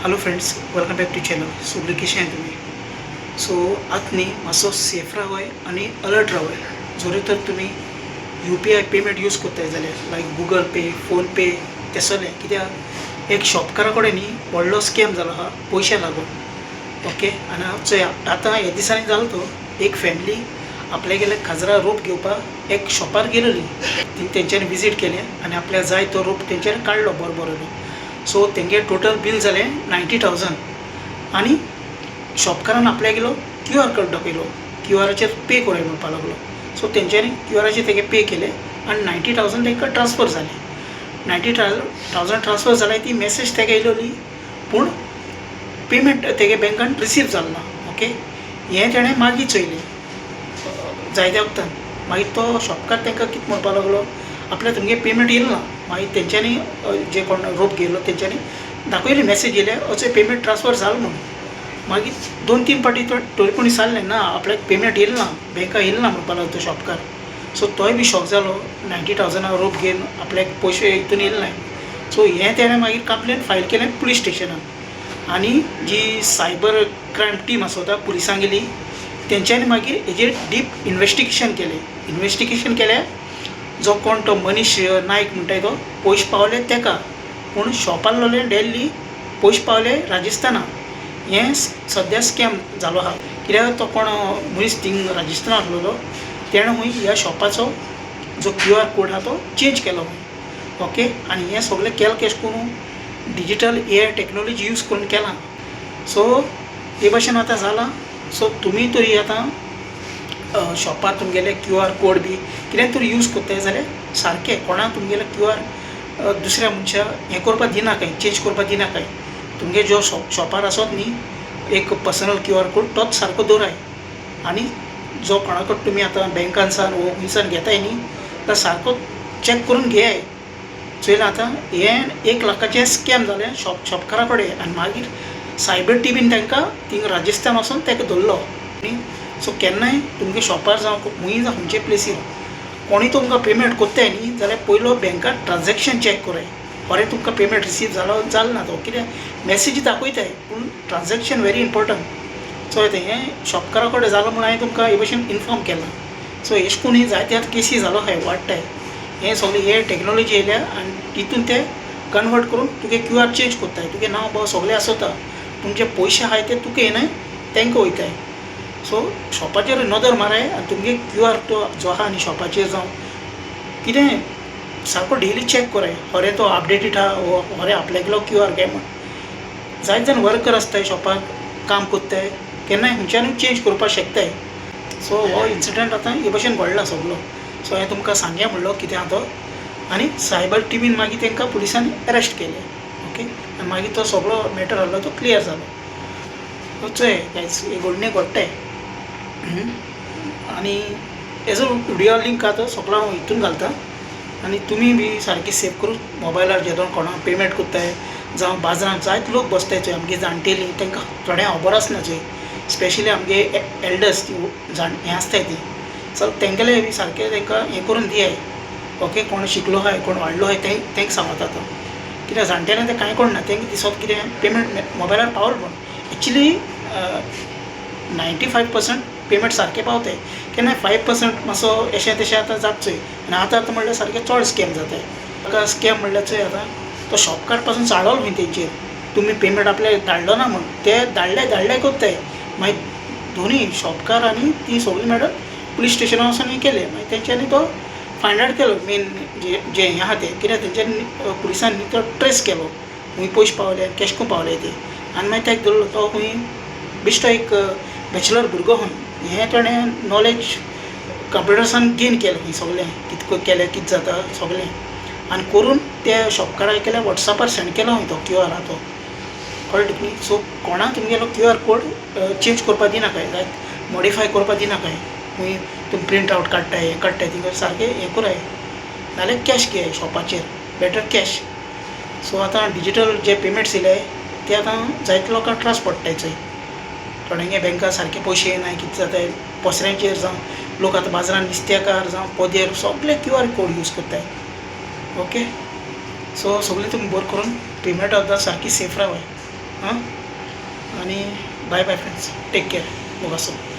Hello friends, welcome back to channel. सगळीं कशें आहाय तुमी? सो आतां न्ही मातसो सेफ रावाय आनी अलर्ट रावाय. जरी तर तुमी यूपीआय पेमेंट यूज करताय जाल्यार, लायक गुगल पे, फोन पे ते सगळें. कित्याक एक शॉपकारा कडेन न्ही व्हडलो स्कॅम जालो आहा पयशे लागून. ओके, आनी हांव चोया, आतां ह्या दिसांनी जालो तो, एक फॅमिली आपल्यागेले खाजरा रोप घेवपाक एक शॉपार गेलेली. ती तेंच्यांनी विजीट केलें आनी आपल्याक जाय तो रोप तेंच्यांनी काडलो बरो बरो. सो तेंगे टोटल बील जालें 90,000. आनी शॉपकारान आपल्यागेलो क्यू आर कोड दाखयलो, क्यू आराचेर पे कोराय म्हणपाक लागलो. सो तेंच्यांनी क्यू आराचेर तेगे पे केले आनी 90,000 तांकां ट्रान्सफर जाले. 90,000 ट्रान्सफर जाले ती मॅसेज तेगे येयलोली, पूण पेमेंट तेगे बँकान रिसीव जालो ना. ओके, हें तेणें मागीर चोयलें जायत्या वखदान. मागीर तो शॉपकार तांकां कितें म्हणपाक लागलो, आपल्या तुमगे पेमेंट येयलो ना. मागीर तेंच्यांनी जे कोण रोप घेयलो तेंच्यांनी दाखयली, मॅसेज येयले अशें पेमेंट ट्रान्सफर जालो म्हणून. मागीर दोन तीन फावटी तो तरी कोणी सांगलें ना, आपल्याक पेमेंट येयलो ना, बँका येयलो ना म्हणपाक लागलो तो शॉपकार. सो तोय बी शॉक जालो, 90,000 रोप घेवन आपल्याक पयशे हितून येयले ना. सो हें तेणें मागीर कंप्लेन फायल केलें पुलीस स्टेशनान. आनी जी सायबर क्रायम टीम आसता पुलिसांगेली, तेंच्यांनी मागीर हेजेर डीप इनवेस्टिगेशन केलें. इनवेस्टिगेशन केलें, जो कोण तो मनीश नायक म्हणटाय तो पयशे पावले तेका, पूण शॉपार आहलोलें दिल्ली, पयशे पावले राजस्थाना. हें सद्या स्कॅम जालो आहा. कित्याक तो कोण मनीस थिंग राजस्थाना आहलोलो, तेणें खूंय ह्या शॉपाचो जो क्यू आर कोड आहा तो चेंज केलो खूंय. ओके, आनी हें सगळें केलें केशें करून डिजीटल एआय टेक्नोलॉजी यूज करून केलां. सो हे भाशेन आतां जालां. सो तुमी तरी आतां शॉपार तुमगेले क्यू आर कोड बी कितें तरी यूज करताय जाल्यार सारकें कोणाक तुमगेले क्यू आर दुसऱ्या मनशा हें करपाक दिनाकाय, चेंज करपाक दिनाकाय. तुमगे जो शॉपार आसत न्ही एक पर्सनल क्यू आर कोड, तोच सारको दवराय. आनी जो कोणा कडेन तुमी आतां बँकानसान वो खंयसान घेताय न्ही, तो सारको चॅक करून घेयाय. चोयलां, आतां हें 1 लाखाचें स्कॅम जालें शॉपकारा कडेन. आनी मागीर सायबर टिमीन तांकां थिंग राजस्थान वचोन ताका धरलो. न्ही, सो केन्नाय तुमगे शॉपार जावं खंय जावं, खंयचे प्लेसीर कोणूय तुमकां पेमेंट कोत्ताय न्ही जाल्यार पयलो बँकान ट्रान्जॅक्शन चॅक कराय, खरें तुमकां पेमेंट रिसीव जालो जालो ना तो. कित्याक मॅसेज दाखयताय, पूण ट्रान्जॅक्शन व्हेरी इम्पोर्टंट. सो हें शॉपकारा कडेन जालो म्हूण हांवें तुमकां हे भशेन इनफॉर्म केलां. सो एश कोन्न जायते आतां केसी जालो आहाय, वाडटाय. हें सगळें हे टॅक्नोलॉजी येयल्या आनी तितून ते कन्वर्ट करून तुगे क्यू आर चेंज कोत्ताय. तुगे नांव बाव सगळें आसता, पूण जे पयशे आहाय ते तुका येनाय, तांकां वयताय. सो शॉपाचेर नदर माराय आनी तुमगे क्यू आर तो जो आहा न्ही शॉपाचेर जावं कितें, सारको डेली चॅक कराय, खरें तो अपडेटेड आहा वो खरें आपल्यागेलो क्यू आर काय म्हण. जायते जाण वर्कर आसताय, शॉपार काम कोत्ताय, केन्नाय खंयच्यानूय चेंज करपाक शकताय. सो हो इन्सिडंट आतां हे भशेन घडला सगलो. सो हांवें तुमकां सांगया म्हणलो कितें आहा तो. आनी सायबर टिमीन मागीर तांकां पुलिसांनी अरेस्ट केले. ओके, आनी मागीर तो सगळो मॅटर आहलो तो क्लियर जालो. चोय गायज, हे घडणे घडटाय. आनी हेजो व्हिडियो लिंक आहा तो सगळो हांव हितून घालता. आनी तुमी बी सारकी सेफ करून मोबायलार जेदोन कोणाक पेमेंट कोत्ताय जावं बाजारांत जायते लोक बसताय चोय, आमगे जाणटेली, तांकां थोड्यांक खबर आसना चोय, स्पेशली आमगे एल्डर्स ती जाण हें आसताय ती चल, तेंगेले बी सारकें तांकां हें करून दियाय. ओके, कोण शिकलो आहाय, कोण वाडलो आहाय, तें तांकां सांगता आतां. कित्याक जाणटेल्यांक तें कांय कळना, तांकां दिसत कितें पेमेंट मोबायलार पावलो म्हूण. एक्चुली 95% पेमेंट सारकें पावताय, केन्नाय 5% मातसो एशें तशें आतां जाता चोय. आनी आतां आतां म्हणल्यार सारकें चड स्कॅम जाताय. ताका स्कॅम म्हणल्यार चोय, आतां तो शॉपकार पासून चाळवलो खंय तेंचेर, तुमी पेमेंट आपल्याक धाडलो ना म्हूण. ते धाडले धाडले कोत्ताय. मागीर दोनूय शॉपकार आनी ती सगळी मॅडम पुलीस स्टेशनार वचोन हें केलें. मागीर तेंच्यांनी तो फायंड आवट केलो मेन जे जे हें आहा तें. कित्याक तेंच्यांनी पुलिसांनी तो ट्रेस केलो, खंय पयशे पावले आनी केशें करून पावले ते. आनी मागीर ताका धरलो. तो खंय बेश्टो एक बॅचलर भुरगो खंय. हें ताणें नॉलेज कंप्युटर्सान गेन केलें खंय सगळें, कितें केलें, कितें जाता सगळें. आनी करून त्या शॉपकाराक केल्या वॉट्सॅपार सेंड केलो खंय तो क्यू आर आहा तो. कळ्ळें तुका न्ही? सो कोणाक तुमगेलो क्यू आर कोड चेंज करपाक दिनाकाय, लायक मॉडिफाय करपाक दिनाकाय. खंय तुमी प्रिंट आवट काडटाय, हें काडटाय, थिंगा सारकें हें कराय, नाल्यार कॅश घेयाय शॉपाचेर, बेटर कॅश. सो आतां डिजीटल जे पेमेंट्स येयले ते आतां जायते लोकांक त्रास पडटाय चोय. थोड्यांगे बँका सारके पयशे येनाय, कितें जाताय पसऱ्यांचेर जावं लोक आतां बाजारान नुस्तेकार जावं पदेर सगळे क्यू आर कोड यूज करताय. ओके, सो सगळें तुमी बरें करून पेमेंट आतां सारकी सेफ रावाय. आं. आनी bye bye friends, take care, मोग आसूं.